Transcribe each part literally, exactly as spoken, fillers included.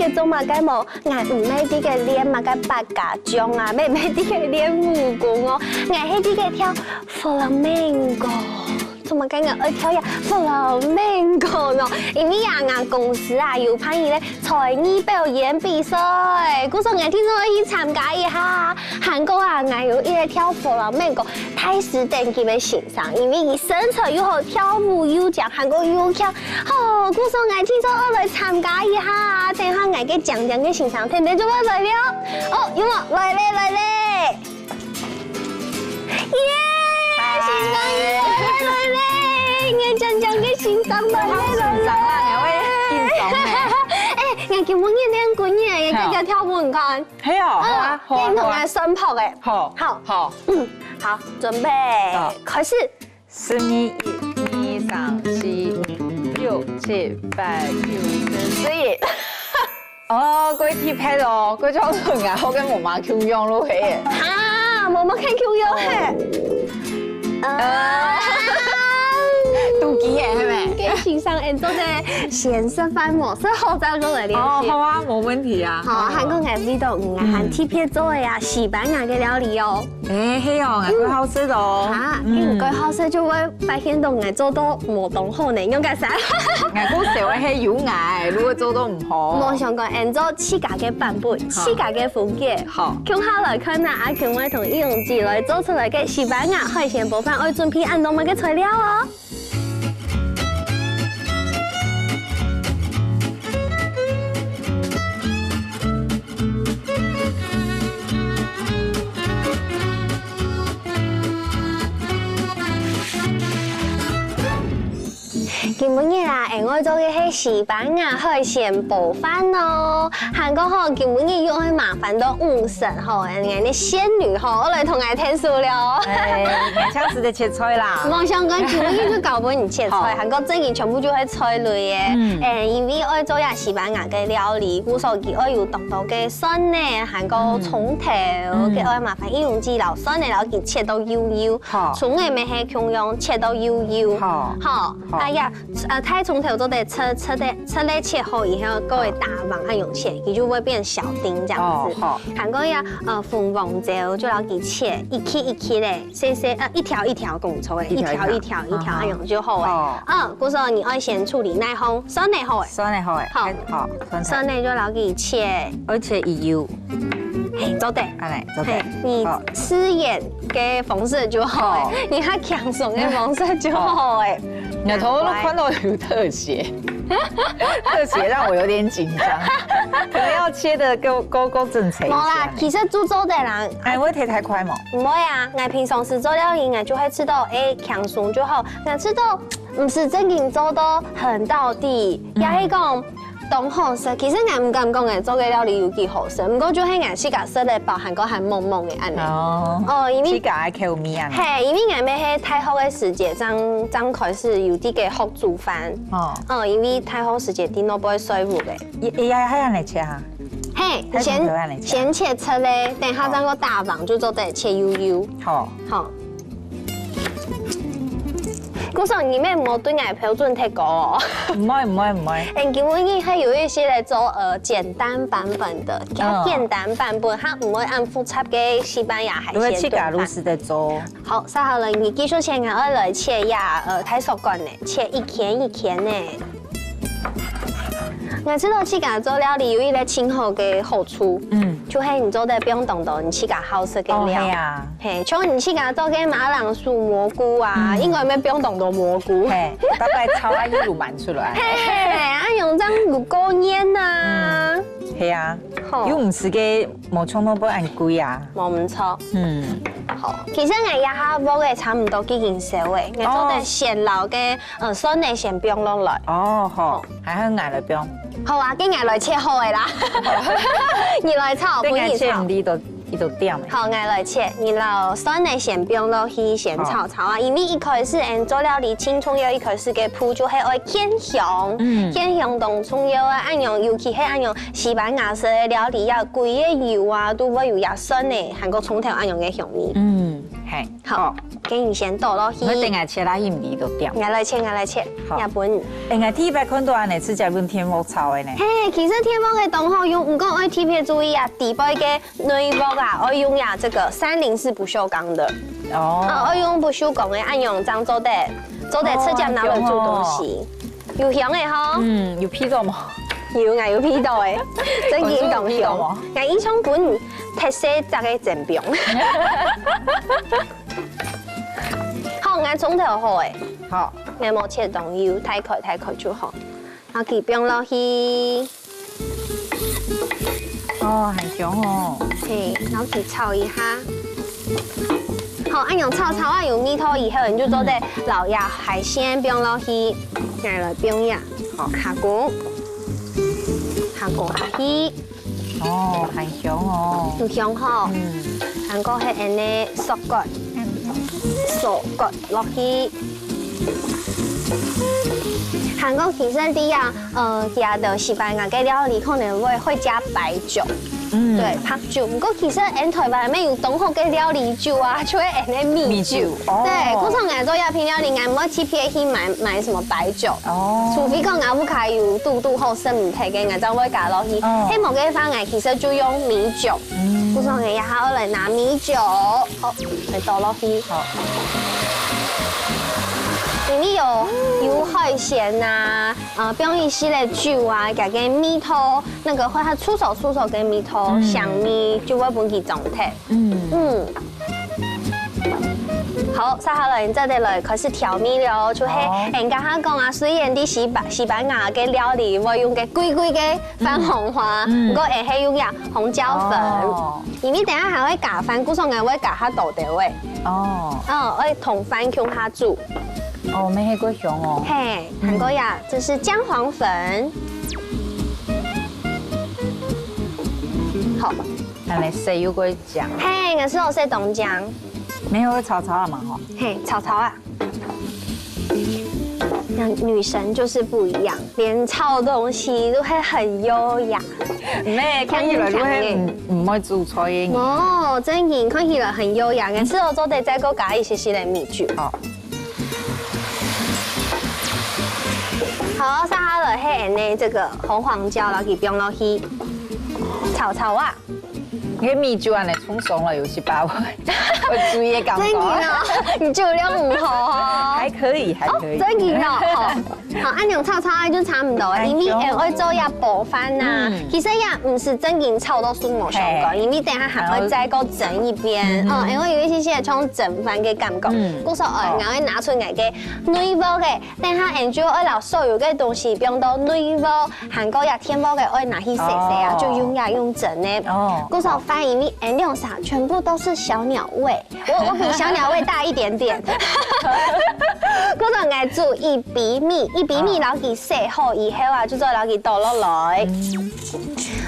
做麼个無？𠊎毋係在該練麼个八家將啊，也毋係在該練武功哦，𠊎係在該跳 flamenco。做麼个𠊎愛跳這flamenco呢？因為啊，𠊎公司啊有辦一個才藝表演比賽，故所𠊎聽說愛去參加一下。還過啊，𠊎有一個跳flamenco大師等級个先生，因為佢身材又好，跳舞又靚，還過又強，哦，故所𠊎聽說愛來參加一下。等下𠊎个靚靚个先生天天就會來了。哦，有無？來咧，來咧！ 耶！先生，你來咧！你靚靚个先生來咧，來咧！哎，𠊎今晡日練幾日，𠊎教教跳舞你看。係哦，好啊，好啊，你同𠊎算拍个。好，好，好，準備，開始。十二，一、二、三、四、五、六、七、八、九、十、十一。 哦，該特別哦，該種同𠊎學个無麼共樣咯嘿。哈，無麼个共樣嘿。啊，肚飢个係無？該先生，𠊎做得先食飯無？食好再過來練習。哦，好啊，無問題啊。好，還過𠊎知道，嗯，還特別做个啊，西班牙个料理哦。 哎，係哦，𠊎較好食哦。哈，嗯，你較好食就會發現到𠊎做到無當好呢，仰結煞？𠊎較少係有𠊎，如果做到毋好。無相干，𠊎做自家个版本，自家个風格。好，共下來看啊，阿強會同易容姐來做出來个西班牙海鮮粄飯，愛準備恁多麼个材料哦。 今晡日啊，𠊎愛做个係西班牙海鮮粄飯哦。 還過吼，今晡日又愛麻煩到五嬸吼，𠊎个仙女吼，愛來同𠊎𢯭手了。哎，𠊎請食个切菜啦。無相干，今晡日就交分你切菜，好。還過正經全部就係菜類个。嗯。哎，因為愛做這西班牙个料理，故所佢愛有當多个蒜泥，還過蔥頭，嗯。該愛麻煩易容姐摎蒜泥摎佢切到幼幼，好。蔥仔乜係共樣切到幼幼，好。好，好。哎呀， 呃，大蔥頭做得切，切得，切得切好以後，過會打橫恁樣切，佢就會變小丁這樣子。哦，好。還過呀，呃，紅黃椒就摎佢切一塊一塊个，細細，呃，一條一條，講錯了，一條一條，一條一條，啊哈。恁樣就好了。哦。嗯，故所你愛先處理哪項，蒜泥好了。蒜泥好了，好。好，蒜頭。蒜泥就摎佢切。而且也有。嘿，做得。恁樣，做得。嘿，你好。吃鹽个方式就好了，好。你較輕鬆个方式就好了。好。 我頭腦看到有特寫，特寫讓我有點緊張，可能要切得夠，夠，夠整齊一下呢。無啦，其實煮做得啦。哎，會切太快無？毋會啊，𠊎平常時做料理，𠊎就會知道，哎，輕鬆就好。𠊎知道，毋使正經做到很到底，嗯。也係講，當好食。其實𠊎毋敢講，𠊎做个料理有幾好食，毋過就係𠊎自家食得飽，還過還飽飽个恁樣。哦。哦，因為自家个口味恁樣。嘿，因為𠊎乜係大學个時節，正，正開始有在該學 煮飯。哦。嗯，因為大學時節在該背睡屋个。也，也，也恁樣切啊？嘿，你先，大蔥頭恁樣切啊？先切切咧，等下正過打橫，就做得切幼幼。好。好。故所你乜毋好對𠊎標準忒高哦。毋會，毋會，毋會。嗯，今晡日還有一些來做，呃，簡單版本的，較簡單版本，嗯。佢毋會恁複雜个西班牙海鮮燉飯。因為自家都識得做。 好，續下來，你技術先，𠊎愛來切呀，呃，大叔管呢，切一圈一圈呢。𠊎知道自家做料理有一個盡好个好處，嗯。就係你做得放當多你自家好食个料。哦，係啊。嘿，像你自家做个馬鈴薯蘑菇啊，嗯。應該乜放當多蘑菇。嘿，拜拜炒啊，一路滿出來。嘿，啊，用這樣滷過年吶。嗯，係啊。好。又毋使个 無像到會恁貴啊。無毋著。嗯。好，其實𠊎這下鑊个差毋多已經燒了，𠊎做得先摎个，哦。呃，蒜仔先放落來。哦，好，還係𠊎來放。好啊，該𠊎來切好个啦。你來炒，該𠊎切毋得，分你炒。佢都，佢都點了。好，𠊎來切，你摎蒜仔先放落去，先炒炒啊，好。因為一開始，嗯，做料理，盡重要一開始个步就係愛牽香，嗯。牽香當重要啊，恁樣，尤其係恁樣 西班牙式个料理啊，歸个油啊，都會有這蒜仔，還過蔥頭恁樣个香味。嗯，哎，好，好。给你先倒落去。我等下切啦，一米都掉。我来切，我来切，好。也分。哎，我第一擺看到恁呢，直接用電鍋炒个呢。嘿，其實電鍋个當好用，毋過愛特別注意啊，底背个內鑊啊，愛用呀這個三零四不鏽鋼的。哦。啊，愛用不鏽鋼个，恁樣正做得，做得直接拿來煮東西。哦，有香个吼。嗯，有鼻到無？有啊，有鼻到个，真經當香。有鼻到無？𠊎以前分特色摘个煎餅。好，𠊎蔥頭好个。好。𠊎無切當幼，大塊大塊就好。然後佢放落去。哦，很香哦。嘿，然後佢炒一下。好，恁樣炒炒啊有味道以後，你就做得撈呀海鮮放落去，拿來放呀。好，下鍋，下鍋下去。 哦，還香哦。有香吼。嗯。還過係恁呢鎖骨，鎖骨落去。還過其實這樣，呃，其他的西班牙个料理可能會，會加白酒，嗯。對，白酒。毋過其實𠊎台灣也有當好个料理酒啊，就係恁呢米酒。米酒，哦。對，故所𠊎做這片料理，𠊎毋會特別去買，買什麼白酒。 哦。除非講𠊎屋下有堵堵好食毋忒个，𠊎正會加落去。哦。係無个話，𠊎其實就用米酒。嗯。故所𠊎這下愛來拿米酒，好，來倒落去。好。裡面有，有海鮮啊，呃，放一息个酒啊，佢个味道，那個會較出手出手个味道，嗯。香味就會分佢裝忒。嗯。嗯。 好，接下來你做得來開始調味了，就係，好。欸，你剛剛講啊，雖然在西班，西班牙个料理會用个貴貴个番紅花，嗯。毋過𠊎係用呀紅椒粉，哦。因為等下還會加飯，故所𠊎會加較多个味。哦。嗯，愛同飯共下煮。哦，乜係過香哦。嘿，嗯。還過呀，這是薑黃粉。好。 恁呢色又過靚。嘿，𠊎係有色當靚。沒有，炒炒啊嘛吼。嘿，炒炒啊。那女神就是不一樣，連炒東西都會很優雅。咩，看起來都會，強強欸。嗯，毋會煮菜个人。哦，真的，看起來很優雅，但是我做得再過加一些些个米酒。好。好，接下來係恁呢，這個紅黃椒，然後佢放落去炒炒啊。 你个米酒恁呢沖爽了，有時候會，會醉个感覺。真的哦，你酒量毋好哦。還可以，還可以。哦，真的哦，好。好，恁樣炒炒就差不多了，因為還香。𠊎愛做一下白飯吶。嗯。其實也毋係真的炒到熟無相干，好。因為等下還會再過蒸一遍。嗯哼。嗯，因為有一些些像蒸飯个感覺。嗯。故所，呃，好。𠊎會拿出來个內鑊个，等下𠊎就愛拿所有个東西放到內鑊，還過也電鑊个愛拿去洗洗啊，哦。就用也用蒸个。哦。故所飯裡面，𠊎兩儕全部都是小鳥胃。 我，我比小鳥胃大一點點。故所𠊎煮一杯米，一杯米，哦。摎佢洗好以後啊，就做摎佢倒落來。嗯。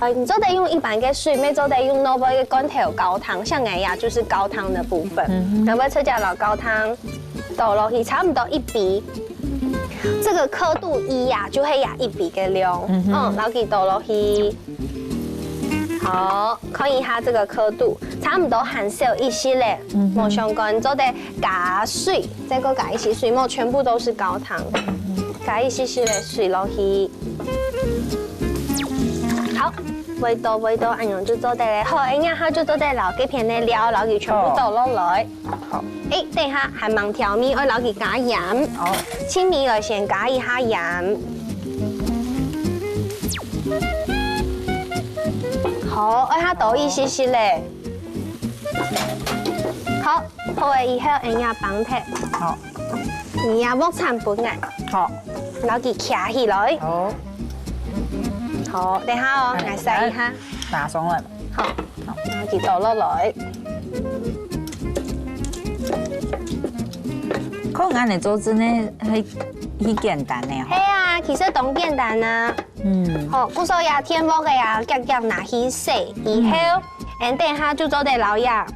呃，你做得用一般个水，乜做得用外背个罐頭高湯，像𠊎呀，就是高湯的部分。嗯哼。然後直接摎高湯倒落去，差不多一杯。這個刻度一呀，就係呀一杯个量。嗯哼。嗯，摎佢倒落去。 好，看一下這個刻度，差不多還少一息咧，嗯哼。無相干，做得加水，再過加一息水，莫全部都是高湯，加一息息个水落去。好，味道，味道，恁樣就做得咧。好，恁樣下就做得摎該片个料，摎佢全部倒落來。好。好。 欸，等一下，還吂調味，愛摎佢加鹽。好。盡尾來先加一下鹽。好，愛較多一息息咧。好，好了以後，恁樣放忒。好。你呀，鑊鏟分𠊎。好。摎佢擎起來。好。好，等下哦，欸，𠊎試一下。拿上來。 好，好。然後佢倒落來。看恁呢做真个係，係簡單个吼。係啊，其實當簡單啊。嗯。好，故所呀，電鑊个呀，遽遽拿去洗以後，嗯。恁等下就做得摎呀，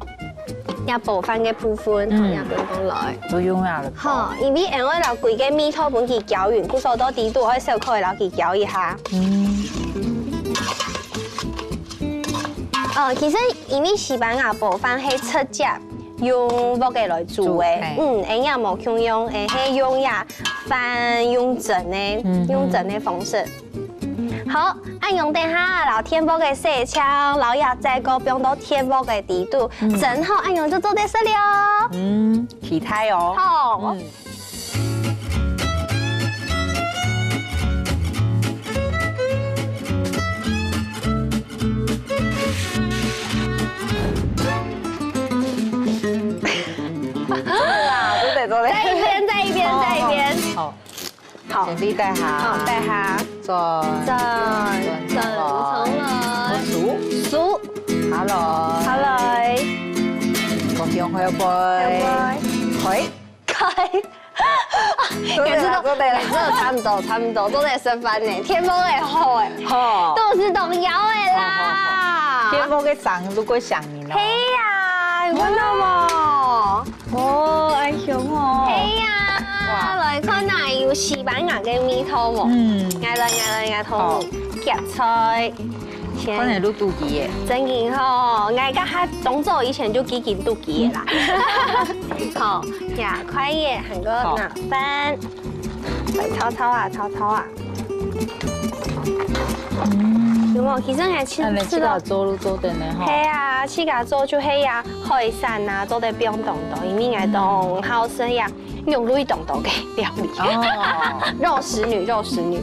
呀，白飯个部分，嗯。好，呀，分放落來。不用啊了。好，因為𠊎愛摎歸个米湯分佢攪勻，故所到底肚愛小可摎佢攪一下。嗯。 呃，其實因為西班牙白飯係直接用鑊个來煮个，煮，嘿。嗯，恁樣無共樣，會係用這飯用蒸个，嗯哼。用蒸个方式。好，恁樣等下，摎電鑊个洗淨，摎這齋糕放到電鑊个底肚，嗯。蒸好，恁樣就做得食了。嗯，期待哦。好。嗯。做得啦，做得，做得。再一遍，再一遍，再一遍。好，好。好。好。先立等下。好，等下。轉。轉，轉，轉，重來。數。數。下來。下來。目標後背。後背。開。開。 做得啦，做得啦。每次都差毋多，差毋多，做得食飯呢，電鑊个好欸，好。肚屎當枵欸啦。好，好，好。電鑊个聲，如果想你呢？係啊，有看著無？哦，恁香哦。係啊，哇。來看哪有西班牙个味道無？嗯。來來來來，同你夾菜。好。 看來都肚飢耶。真个吼，𠊎這下當早以前就已經肚飢了啦。好，呀，筷仔還過拿飯，來炒炒啊，炒炒啊。嗯。有無？其實𠊎自，恁樣自家做都做得呢吼。係啊，自家做就係啊，海產啊，做得放當多，因為𠊎當好食呀。 肉類當多个料理。哦。肉食女，肉食女。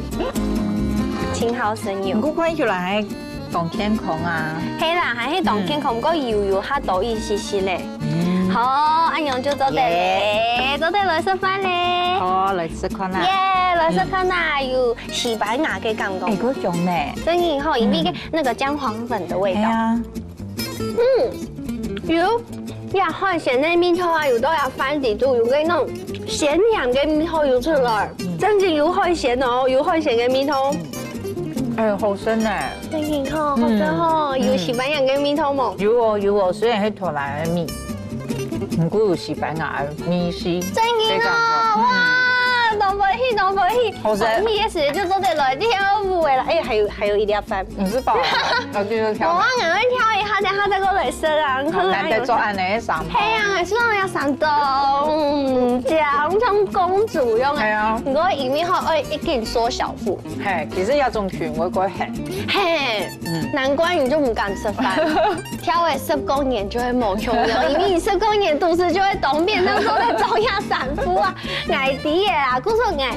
盡好食肉。毋過看起來還當健康啊。係啦，還係當健康，嗯。毋過油油較多一息息咧。嗯。好，恁樣就做得咧，耶。做得來食飯咧。好，來食看啊。耶，來食看啊，嗯。有西班牙个感覺。哎，夠香呢。真个吼，因為个嗯。那個薑黃粉的味道。係啊。 嗯，有，這海鮮个味道啊，有到這飯底肚，有該種鹹鹹个味道有出來，嗯。真个有海鮮哦，有海鮮个味道。嗯。哎，好食呢。真个吼，好食吼，嗯。有西班牙个味道無？有哦，有哦，雖然係荷蘭个味，毋過有西班牙个味緒。真个哦，非常好。哇，當歡喜，當歡喜，好食。歡喜个時節就做得來跳舞个啦。哎，還有，還有一粒飯。 毋係飽啊，要繼續挑。無啊，𠊎愛挑一下，等下再過來食啊。好，難得做恁樣个三道。係啊，希望有三道，嗯，這樣像公主樣欸。係啊。毋過因為吼，愛一定縮小腹。係，其實這種裙會過很。係，嗯。難怪你就毋敢食飯，挑个十過年就會無用了，因為你十過年肚屎就會當便當，做得裝下三副啊。 𠊎知个啦，故所𠊎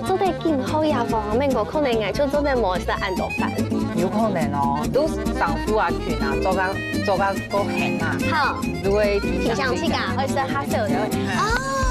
做得緊好呀，無免講可能𠊎就做得無食恁多飯。有可能哦，都衫褲啊、裙啊，做甲做甲過很啊，好，就會提醒自家，提醒自家會食較少就會。嗯。哦，